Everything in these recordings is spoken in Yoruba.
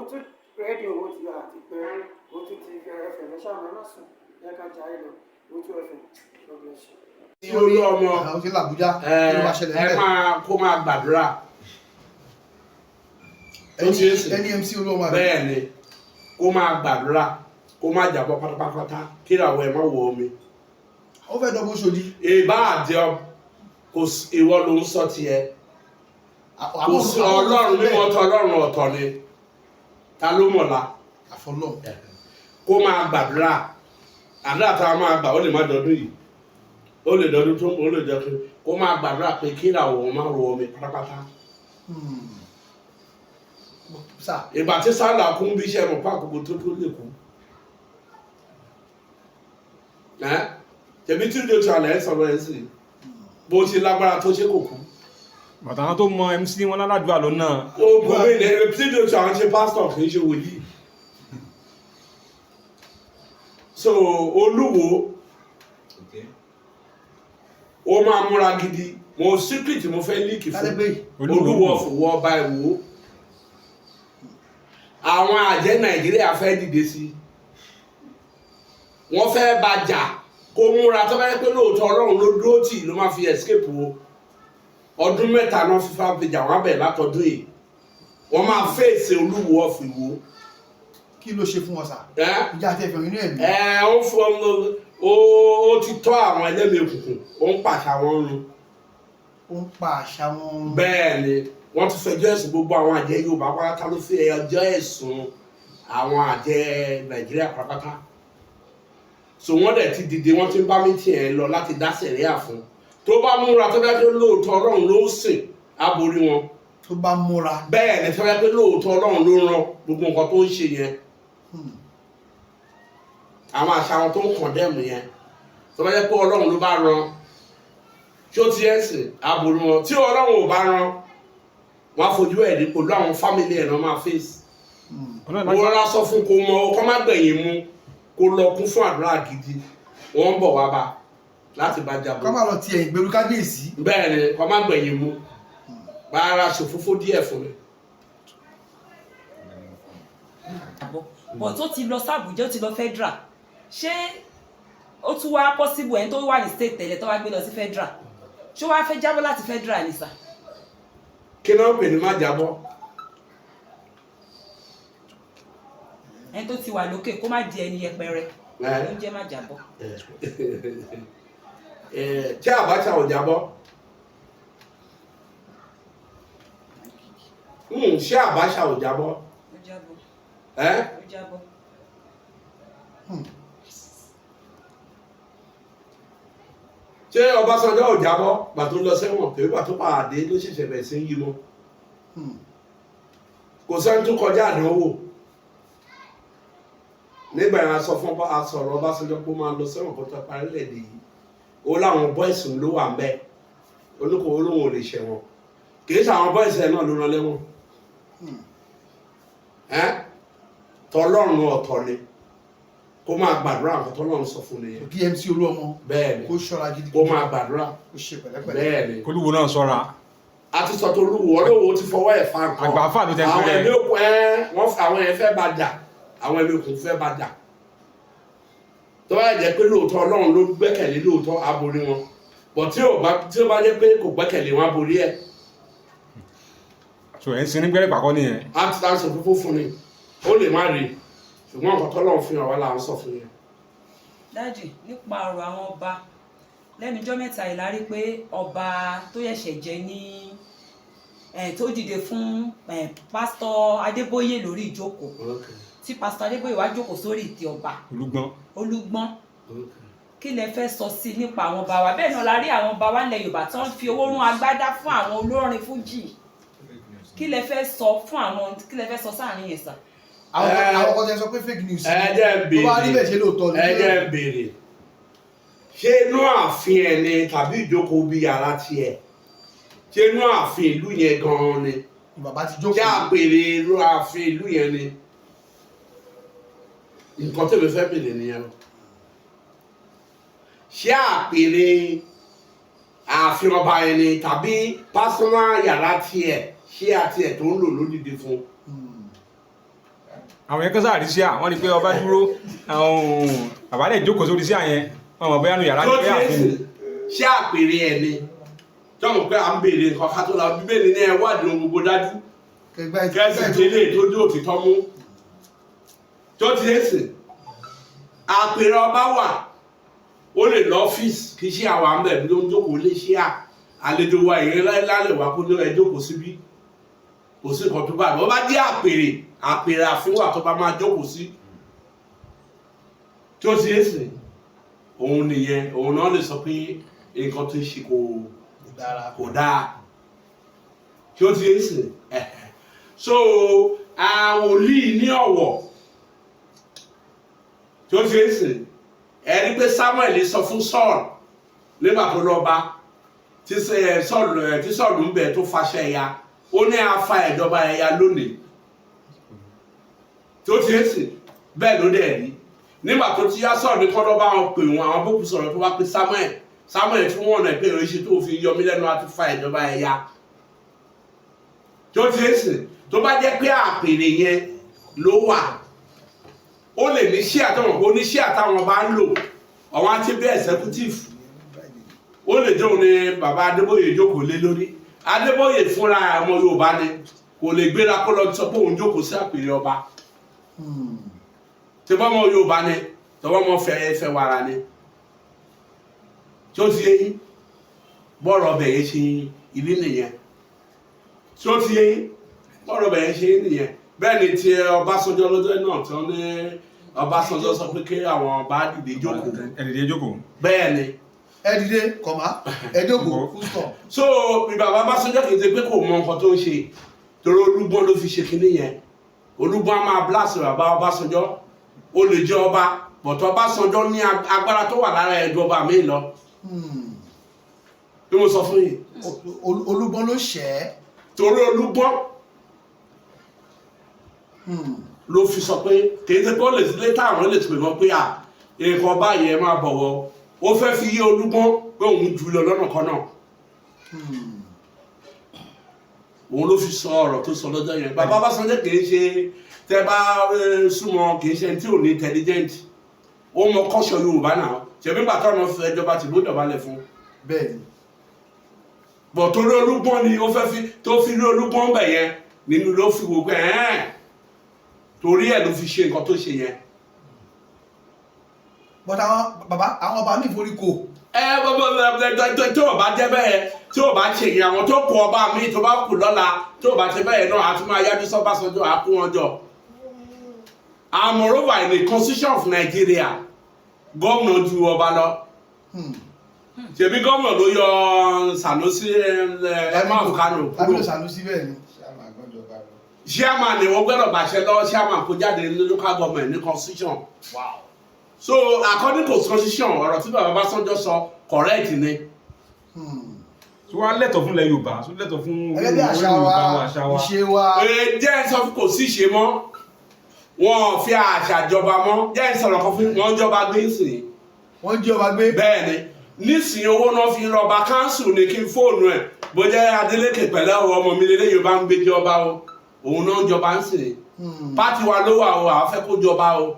Owótú Rédíò, Owótú àti pé Owótú TV FM. Ẹ ṣáà ẹ má sùn, ẹ ká jayé lọ. Owótú FM, God bless you. Tí olú ọmọ Àwọn tí l'Àbújá, kí ló máa ṣẹlẹ̀ ẹ níbẹ̀? Máa kó máa gbàdúrà tó ti ń sìn. Ẹni MC Olúọmọ àbí? Bẹ́ẹ̀ ni, kó máa gbàdúrà kó má jábọ́ pátápátá, kí ìràwọ̀ ẹ̀ má wọ omi. Ó fẹ́ dọ́gbọ́n ṣòdì. Ìbá àjọ kò sí, ìwọ ló ń sọ tiẹ̀. Kò sí Ọlọ́run mímọ́ tọ́, Ọlọ́run ọ̀tọ̀ ni, ta ló mọ̀la? Àfọlọ́. Kó máa gbàdúrà. Àdúrà tá a máa gbà, ó lè má dọdún yìí, ó lè dọdún tó ń bọ̀, ó lè dọdún. Kó máa gbàdúrà pé kí ìràwọ̀ wọn má wọ omi pátápátá. Sà. Ìgbà tí sálà kún bí iṣẹ́ mọ̀ fún àkókò tó lè kú ẹ́ tẹ̀mí tí ó tó àlẹ́ sọ̀rọ̀ ẹ̀ sì bó ti lágbára tó ṣe kò kú. Bàtà àwọn tó mọ MC wọn lálàdúrà ló náà. Ó bọ̀ mí ní tí ó tó àwọn ṣe pásítọ̀, kì í ṣe wòlíì. So Olúwo, ó máa múra gidi. Mo secret mo fẹ́ leak fún. Kálẹ́gbẹ́ yìí. Olúwo fòwọ́ ọba Ìwó, àwọn àjẹ́ Nàìjíríà fẹ́ dìde sí, wọ́n fẹ́ bá jà. Kó múra, tó bá yẹ pé lóòótọ́ Ọlọ́run ló dúró tì ló máa fi escape o. Ọdún 3 náà fífa fi jà wọ́n bẹ̀ látọdún yìí, wọ́n máa fèsì Olúwo of Ìwó. Kí ló ṣe fún wọn, sà? Ẹ́? Ìjà àti ẹ̀fẹ̀ inú ẹ̀mí. Ẹ ó fọ ó ti tọ́ àwọn ẹlẹ́mìí òkùnkùn, ó ń pàṣẹ àwọn run. Ó ń pa àṣà wọn. Bẹ́ẹ̀ ni, wọ́n ti fẹjọ́ ẹ̀sùn gbogbo àwọn àjẹ́ Yorùbá pátá ló fi ẹjọ́ ẹ̀sùn àwọn àjẹ́ Nàìjíríà pátápátá. So wọ́n dẹ̀ ti dìde, wọ́n ti ń bá meeting ẹ̀ lọ láti dá sẹ̀ríà fún. Tó bá múra, tó bá pé lóòótọ́ Ọlọ́run ló ń sìn, á borí wọn. Tó bá múra. Bẹ́ẹ̀ ni, tó bá pé lóòótọ́ Ọlọ́run ló rán gbogbo nǹkan tó ń ṣe yẹn, àwọn àṣà wọn tó ń condemn yẹn, tó bá jẹ́ pé Ọlọ́run ló bá rán, tí ó ti ẹ̀ sìn, á borí wọn. Tí Ọlọ́run ò bá rán, wọn á fojú ẹ̀ rí pẹ̀lú àwọn family ẹ̀ náà máa face. Ọlọ́run. Wọ́n rárá sọ fún kó mọ kó má gbẹ̀yìn mú, kó lọ kún fún àdúrà gidi. Wọ́n ń bọ̀ wá bá láti bá jagun. Kọ́ máa lọ tiẹ̀ ìgbèrú kábíyèsí. Bẹ́ẹ̀ ni, kó má gbẹ̀yìn mú, bá ara ṣòfófó díẹ̀ fún mi. Àbọ̀ but ó ti lọ sí Àbújá, ó ti lọ federal. Ṣé ó tún wá possible, ẹni tó wà ní state tẹ́lẹ̀ tó wá gbé lọ sí federal, ṣé wàá fẹ́ jábọ́ láti federal ni, sà? Kí náà pè ní má jábọ́? Ẹni tó ti wà lókè kó má di ẹni yẹpẹrẹ ló ń jẹ́ má jábọ́. Tí Abacha ò jábọ́? Ṣé Abacha ò jábọ́? Ó jábọ́. Ẹ́? Ó jábọ́. Ṣé Ọbásanjọ́ ò jábọ́ gbà tó lọ sẹ́wọ̀n? Pẹ̀lú gbà tó pàdé ló ṣẹ̀ṣẹ̀ bẹ̀rẹ̀ sí ń yí mọ́. Kò sẹ́ni tó kọjá àdánwò. Nígbà yẹn, a sọ fún a sọ̀rọ̀ Ọbásanjọ́ pé ó máa lọ sẹ́wọ̀n kó tó parí lẹ́ẹ̀dẹ̀ yìí. Ó láwọn boys ló wà ń bẹ̀, olókòwò olóhùn ò lè ṣẹ̀wọ̀n. Kì í ṣe àwọn boys ẹ̀ náà ló rán lẹ́wọ̀n. Ẹ́ tọlọ́run ọ̀tọ̀ ni, kó máa gbàdúrà. Nǹkan tọ́lọ́run sọ fún nìyẹn. Kí MC Olúọmọ Bẹ́ẹ̀ ni. kó ṣọ́ra gidi. Kó máa gbàdúrà. Kó ṣe pẹ̀lẹ́pẹ̀lẹ́. Bẹ́ẹ̀ ni. Kólúwo náà ṣọ́ra. A ti sọ tó olúwo, olówó ti fọwọ́ ẹ̀ fa nǹkan. Àgbàfà ló tẹ́ ń Àwọn pẹ́. ẹ̀mí òkun ẹ̀ wọ́n àwọn ẹ̀ fẹ́ bá jà, àwọn ẹ̀mí òkun fẹ́ bá jà. Tó bá jẹ́ pé lóòótọ́ Ọlọ́run ló gbẹ́kẹ̀lé, lóòótọ́ á borí wọn bọ̀. Tí ó bá jẹ́ pé kò gbẹ́kẹ̀lé wọn, á borí ẹ̀. So ẹ̀ ń sin ní gbẹ́rẹ́ pàkọ́ nìyẹn. Á ti ta sọ fúnfún fún ni, ó lè má rí, ṣùgbọ́n nǹkan tọ́lọ́run fi hàn wá là ń sọ fún yẹn. Daddy, nípa ọ̀rọ̀ àwọn ọba lẹ́nujọ́ mẹ́ta yìí, la rí pé ọba tó ṣẹ̀ṣẹ̀ jẹ ní tó dìde fún pásítọ̀ Adébóyè lórí ìjókòó, tí pásítọ̀ Adébóyè wá jókòó sórí ìtẹ́ ọba. Olúgbọ́n. Olúgbọ́n. Kí lẹ fẹ́ sọ sí nípa àwọn ọba wa? Bẹ́ẹ̀ náà la rí àwọn ọba wa nílẹ̀ Yorùbá tó ń fi owó rún agbádá fún àwọn olórin fújì. Kí lẹ fẹ́ sọ fún àwọn, kí lẹ fẹ́ sọ sáàrin yẹn, sà? Àwọn kan tẹ sọ pé fake news. Ẹ jẹ́ ń Tó bá rí béèrè. bẹ́ẹ̀, ṣe lóòótọ́ ni? Ẹ jẹ́ ń béèrè, ṣé inú ààfin ẹ̀ ni tàbí ìjókòó bí yàrá tiẹ̀? Ṣé inú ààfin ìlú yẹn gan-an ni? Bàbá ti Ṣé jókòó. àpèrè inú ààfin ìlú yẹn ni? Nǹkan tèmi fẹ́ béèrè nìyẹn o. Ṣé àpèrè ààfin ọba yẹn ni tàbí personal yàrá tiẹ̀, ṣé àti ẹ̀ tó ń lò lódìdí fún? Àwọn yẹn kán sáà rí sí à, wọ́n rí pé ọba dúró, àwọn bàbá dẹ̀ jókòó sórí sí à yẹn, wọ́n mọ̀ bóyá nu yàrá ní Tó ti bóyá ń àfin. sìn ṣé àpèrè ẹ̀ ni tọ́mọ̀ pé à ń béèrè nǹkan ká tó la Bíbélì ní ẹ wádìí ohun gbogbo dájú Kẹgbẹ́ kẹ́sì délé tó dé òtítọ́ mú. Tó ti ń sìn, àpèrè ọba wà, ó lè lọ ọ́fíìsì, kì í ṣe àwọn àmì ẹ̀bí ló ń jókòó lé ṣíà. Àlejò wa ìrìn lálẹ́ wá kó ní ẹ jókòó síbí, kò sí nǹkan tó bá bọ́ bá jẹ́ àpèrè. Àpèrè àfihàn tó bá máa jókòó sí. Tó ti ń sìn, òun nìyẹn, òun náà lè sọ pé nǹkan tó ń ṣe kò dára. Kò dáa tí ó ti ń sìn. So àwọn wòlíì ní ọ̀wọ̀ tí ó ti ń sìn, ẹni pé Samuel sọ fún Saul nígbà tó lọ bá tí Saul, tí Saul ń bẹ tó faṣẹ ẹ̀yà, ó ní afa ìjọba ẹ̀yà lónìí. Tí ó ti ń sìn, bẹ́ẹ̀ ló dẹ̀ rí. Nígbà tó ti yá, Saul ní kọ́dọ̀ bá wọn pè wọn, àwọn bókù sọ̀rọ̀, tó wá pé Samuel, Samuel fún wọn náà pé oríṣi tó fi yọ mí lẹ́nu àti fa ìjọba ẹ̀yà. Tí ó ti ń sìn, tó bá jẹ́ pé àpèrè yẹn ló wà, ó lè ní ṣíà táwọn ó ní ṣíà táwọn bá ń lò, àwọn àti bí executive, ó lè jẹ́ òun ni bàbá Adébóyè jókòó lé lórí. Adébóyè fúnra ọmọ Yorùbá ni, kò lè gbéra kó lọ sọ pé òun jókòó sí àpèrè ọba. Tí bọ́ ọmọ Yorùbá ni, tọwọ́ ọmọ fẹ́ fẹ́ wàrà ni. Tí ó ti yé yín, bọ́ọ̀rọ̀ ọbẹ̀ yẹn ṣe ìlú nìyẹn. Tí ó ti yé yín, bọ́ọ̀rọ̀ ọbẹ̀ yẹn ṣe nìyẹn. Bẹ́ẹ̀ ni ti Ọbásanjọ́ lọ́jọ́ náà tí wọ́n ní Ọbásanjọ́ sọ pé kí àwọn ọba dìde jókòó. Ẹ dìde jókòó. Bẹ́ẹ̀ ni. Ẹ dìde kọ̀má, ẹ jókòó, full stop. So bàbá Ọbásanjọ́ kì í ṣe pé kò mọ nǹkan tó ń ṣe, torí olúgbọ́n ló fi ṣe kinní yẹn. Olúgbọ́n á máa blast bàbá Ọbásanjọ́. Ó lè jẹ́ ọba, bọ̀tọ̀ Ọbásanjọ́ ní agbára tó wà lára ẹ̀dùn ọba mi lọ. Bí mo sọ fún yìí. Olúgbọ́n ló ṣẹ́ ẹ́. Torí olúgbọ́n ló fi sọ pé kì í ṣe pé ó lè létà, àwọn lè pè wọ́n pé à nǹkan báyìí, ẹ máa bọ̀wọ̀. Ó fẹ́ fi yé olúgbọ́n pé òun jù lọ lọ́nà kan náà. Òun ló fi sọ ọ̀rọ̀ tó sọ lọ́jọ́ yẹn. Bàbá Ọbásanjọ́ kì í ṣe tẹ́ bá súnmọ́, kì í ṣe tí ò ní intelligent. Ó mọ kọ́ṣọ́ Yorùbá náà. Ṣèbí bàtà ọ̀nà fẹ́ ìjọba tìlú dọ̀bálẹ̀ fún. Bẹ́ẹ̀ ni. Bọ̀ torí olúgbọ́n ni ó fẹ́ fi tó fi rí olúgbọ́n bẹ̀ yẹn nínú ló fi wò pé ẹ̀ẹ́n, torí ẹ̀ ló fi ṣe nǹkan tó ṣe yẹn. But àwọn bàbá, àwọn ọba mi forí kò. Ẹ bọ́ tó o bá jẹ́ bẹ́ẹ̀, tí o bá ṣe yẹn, àwọn tó kù, ọba mi tó bá kù lọ́la, tó o bá ṣe bẹ́ẹ̀ náà, a tún máa yájú sọ́bàṣánjọ́, á kó wọn jọ. And moreover, in the constitution of Nigeria, gómìnà ju ọba lọ. Ṣebí gómìnà ló yọ Sanusi Emma Kano Lamido kúrò. Sanusi, bẹ́ẹ̀ ni. Chairman ni wọ́n gbọ́dọ̀ bàṣẹ lọ́wọ́ chairman kó jáde ní local government ní constitution. So according to constitution, ọ̀rọ̀ tí bàbá Ọbásanjọ́ sọ correct ni. Tí wọ́n á lẹ́tọ̀ fún ilẹ̀ Yorùbá, tó lẹ́tọ̀ fún Gẹ́gẹ́ bí àṣà Yorùbá wa, wa, àṣà wa. ìṣe wa. Ee, jẹ́ ẹ sọ fún, kò sí ṣe mọ́, wọn ò fi àṣà jọba mọ́. Jẹ́ ẹ sọ̀rọ̀ kan fún wọn, jọba gbé sìn. Wọ́n jí ọba gbé. Bẹ́ẹ̀ ni, nísìnyí owó náà fi ń rọba. Council ní kí n fóònù ẹ̀, bó jẹ́ Adeleke pẹ̀lẹ́ o, ọmọ mi lélẹ́yìn bá ń gbé jọba o, òun náà ń jọba ń sìn. Party wa ló wà o, àwọn fẹ́ kó jọba o.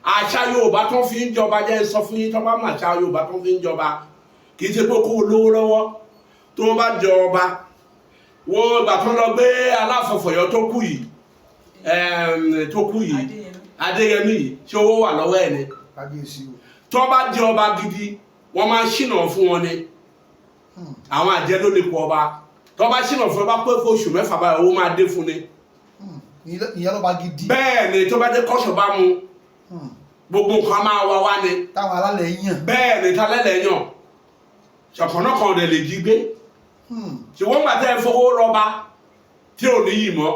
Àṣà Yorùbá tó fi ń jọba, jẹ́ sọ fún yín, tó bá mọ àṣà Yorùbá tó fi ń jọba, kì í ṣe pé kó o lówó lọ́wọ́ tó bá jọ ọba. Wo ìgbà tó lọ gbé Aláàfọ̀fọ̀yọ́ tó kú yìí, tó kú yìí. Adéyẹmí. Adéyẹmí yìí, ṣé owó wà lọ́wọ́ ẹ̀ ni? Kábíyèsí o. Tó bá jẹ ọba gidi, wọ́n máa ń ṣìnà fún wọn ni. Àwọn àjẹ́ ló lè kó ọba. Tó bá ṣìnà fún ọba pé fún oṣù 6 báyìí, owó máa dé fún ni. Ìyẹn lọ́ba gidi. Bẹ́ẹ̀ ni, tó bá dé kọ́ṣọ̀ bá mu, gbogbo nǹkan máa wá wá ni. Táwọn alálẹ̀ yàn. Bẹ́ẹ̀ ni, talẹ́lẹ̀ yàn, ṣọ̀pọ̀nà kan rẹ̀ lè jí gbé. Ṣùgbọ́n gbà tẹ́ ẹ fowó rọba tí ò ní yìí mọ́,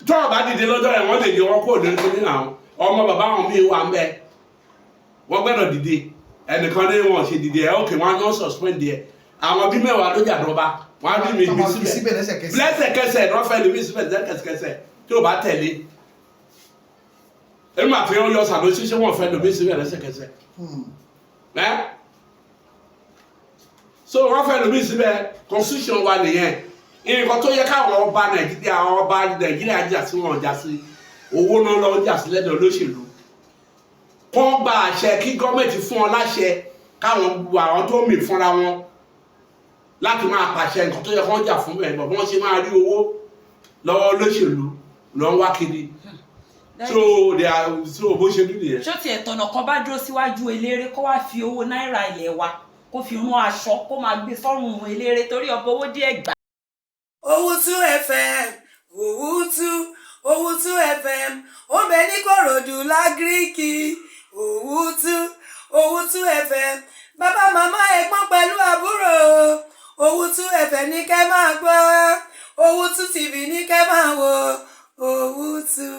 tó ọba dìde lọ́jọ́ yẹn, wọ́n lè yọ wọn kó lórí kíní. Àwọn ọmọ bàbá àwọn míì wà ń bẹ, wọ́n gbọ́dọ̀ dìde. Ẹnìkan ní wọn ṣe dìde ẹ, ókè, wọn á náà suspend ẹ. Àwọn bí 10 ló jàdọba, wọn á bí mi Tọ́ gbé máa fi síbẹ̀ síbẹ̀ lẹ́sẹ̀kẹsẹ̀. Lẹ́sẹ̀kẹsẹ̀ ní wọ́n fẹ́ lè mí síbẹ̀ lẹ́sẹ̀kẹsẹ̀ tí ò bá tẹ̀lé. Èmi àti wọn yọ Sànúsí, ṣé wọn fẹ́ lè mí síbẹ̀ lẹ́sẹ̀kẹsẹ̀? Ẹ so wọn fẹ́ lómi síbẹ̀. Constitution wa nìyẹn. Nǹkan tó yẹ káwọn ọba Nàìjíríà, àwọn ọba Nàìjíríà jà sí, wọn jà sí. Owó náà lọ jà sí lẹ́dọ̀ olóṣèlú. Kọ́ gba àṣẹ kí gọ́ọ̀mẹ̀ntì fún ọ láṣẹ, káwọn àwọn tó mì fúnra wọn láti máa pàṣẹ nǹkan tó yẹ kó jà fún ẹ̀ bọ̀, bí wọ́n ṣe máa rí owó lọ́wọ́ olóṣèlú lọ́ ń wá kiri. So they are, so bó ṣe rí nìyẹn. Ṣó tiẹ̀ tọ̀nà kan bá dúró síwájú eléré, kó wá fi owó náírà ilẹ̀ wa, kó fi rún aṣọ, kó máa gbé sọ́rùn eléré torí ọba owó díẹ̀ gbà? Owutu FM, Owutu, Owutu FM, ó ń bẹ ní Kòròdú l'Agric. Owutu, Owutu FM, bàbá, màmá, ẹ̀gbọ́n pẹ̀lú àbúrò, Owutu FM ní kẹ́ máa gbọ́, Owutu TV ní kẹ́ máa wò, Owutu.